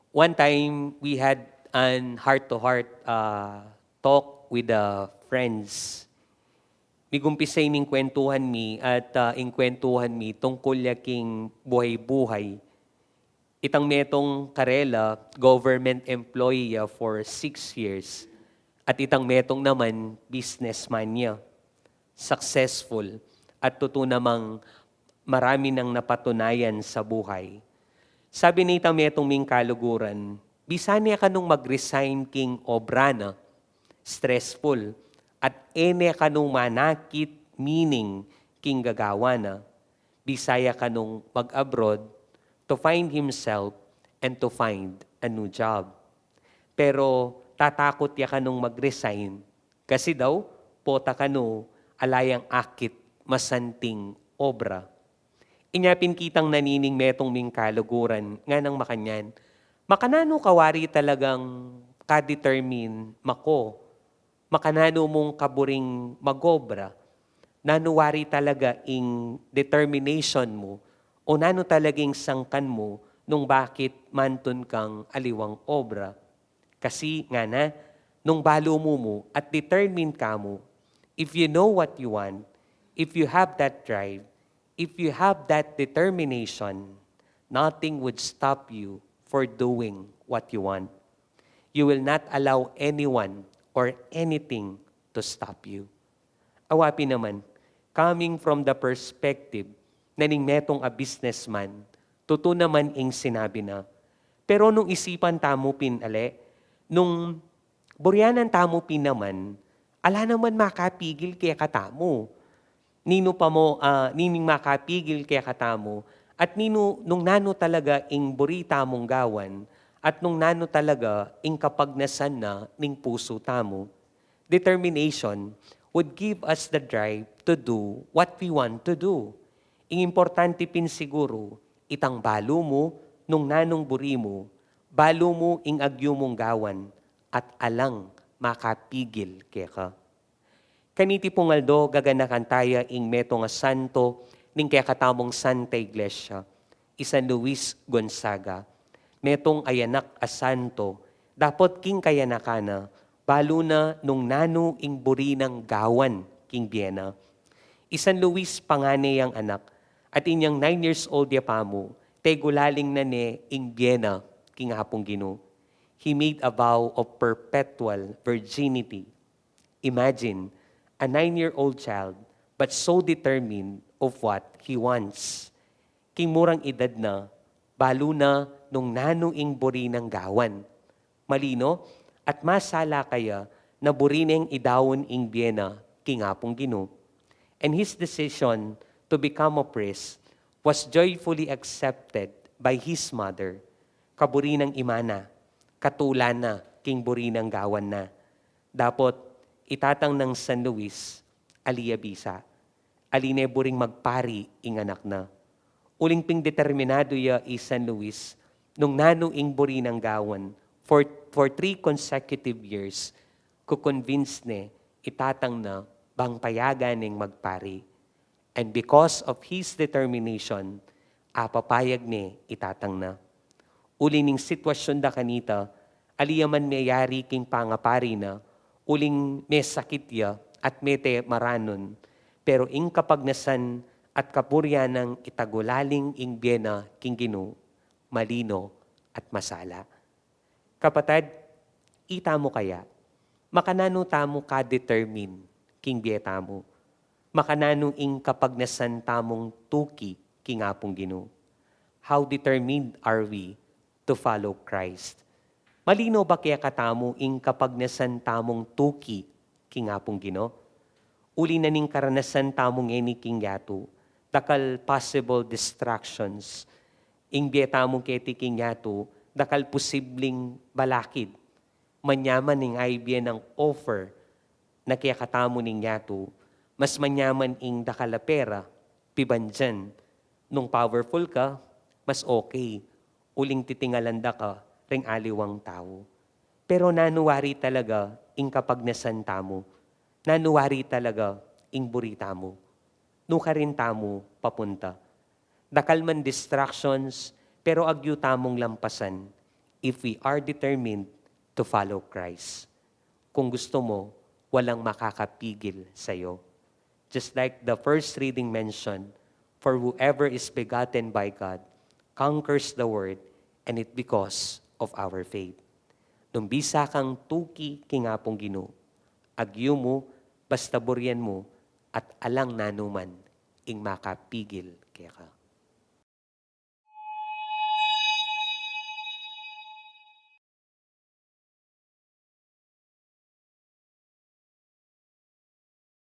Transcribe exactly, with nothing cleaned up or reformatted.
One time, we had an heart-to-heart, uh, talk with the friends. Migumpisa ining kwentuhan mi at, uh, ing kwentuhan mi tungkul ya king buhay-buhay. Itang metung karela, government employee ya for six years. At itang metung naman, businessman ya. Successful. At tutu namang marami nang napatunayan sa buhay. Sabi nitang metung ming kaluguran, bisa ne kanung mag-resign king obra na, stressful, at e ne kanung manakit meaning king gagawa na, bisa ya kanung mag-abroad to find himself and to find a new job. Pero tatakut ya kanung mag-resign kasi daw, pota kanu ala yang akit masanting obra. Inya pin kitang nanining metung ming kaluguran, nganang makanyan, makananu ka wari talagang ka-determine mako, makananu mung kaburing mag-obra, nanu wari talaga ing determination mu, o nanu talaga ing sangkan mu nung bakit mantun kang aliwang obra. Kasi ngana, nung balu mu mu at determine ka mu, if you know what you want, if you have that drive, if you have that determination, nothing would stop you for doing what you want. You will not allow anyone or anything to stop you. Awa pin naman, coming from the perspective na ning metung a businessman, tutu naman ing sinabi na. Pero nung isipan tamu pin ale, nung burianan tamu pin naman, ala naman makapigil kekatamu. Ninu pa mu, ah, nining makapigil kekatamu, at ninu, nung nanu talaga ing buri tamung gawan, at nung nanu talaga ing kapagnasan na ning pusu tamu. Determination would give us the drive to do what we want to do. Ing importante pin siguru, itang balu mu nung nanung buri mu, balu mu ing agyu mung gawan, at alang makapigil keka. Kaniti pung aldo, gaganakan taya ing metung a santo ning kekatamung Santa Iglesia, i San Luis Gonzaga. Metung a yanak a santo, dapot king kayanakan na, balu na nung nanu ing buri nang gawan king bie na. I San Luis pangane yang anak, at inyang nine years old ya pa mu, tegulaling na ne ing bie na king Apung Ginu. He made a vow of perpetual virginity. Imagine, a nine-year-old child, but so determined of what he wants. King murang edad na, balu na nung nanu ing buri nang gawan. Malino, at masala kaya na buri neng idaun ing bie na king Apung Ginu. And his decision to become a priest was joyfully accepted by his mother. Kaburi nang ima na, katulan na king buri nang gawan na. Dapot, i tatang nang San Luis, ali ya bisa. Ali ne buring magpari ing anak na. Uling pin determinadu ya i San Luis, nung nanu ing buri nang gawan, for, for three consecutive years, kukonvince ne i tatang na bang payagan neng magpari. And because of his determination, apapayag ne i tatang na. Uli ning sitwasyun da kanita, ali ya man meyari king pangapari na, uling mesakit ya at mete maranun, pero ing kapagnasan at kaburian nang itagulaling ing bie na king Ginu, malino at masala. Kapatad, ita mu kaya, makananu tamu ka-determine king bie tamu? Makananu ing kapagnasan tamung tuki king Apung Ginu? How determined are we to follow Christ? Malino ba kekatamu ing kapagnasan tamung tuki king Apung Ginu? Uli na ning karanasan tamu ngeni king yatu, dakal possible distractions. Ing bie tamu keti king yatu, dakal pusibling balakid. Manyaman ing ibie nang offer na kekatamu ning yatu, mas manyaman ing dakal a pera, pibandian. Nung powerful ka, mas okay. Uling titingalan da ka ring aliwang tau. Pero nanu wari talaga ing kapagnasan tamu? Nanu wari talaga ing buri tamu? Nukarin tamu papunta? Dakal man distractions, pero agyu tamung lampasan if we are determined to follow Christ. Kung gusto mo, walang makakapigil sa'yo. Just like the first reading mentioned, "For whoever is begotten by God conquers the world, and it because of our faith." Nung bisa kang tuki king Apung Ginu, agyu mu, basta burian mu, at alang nanuman ing makapigil keka.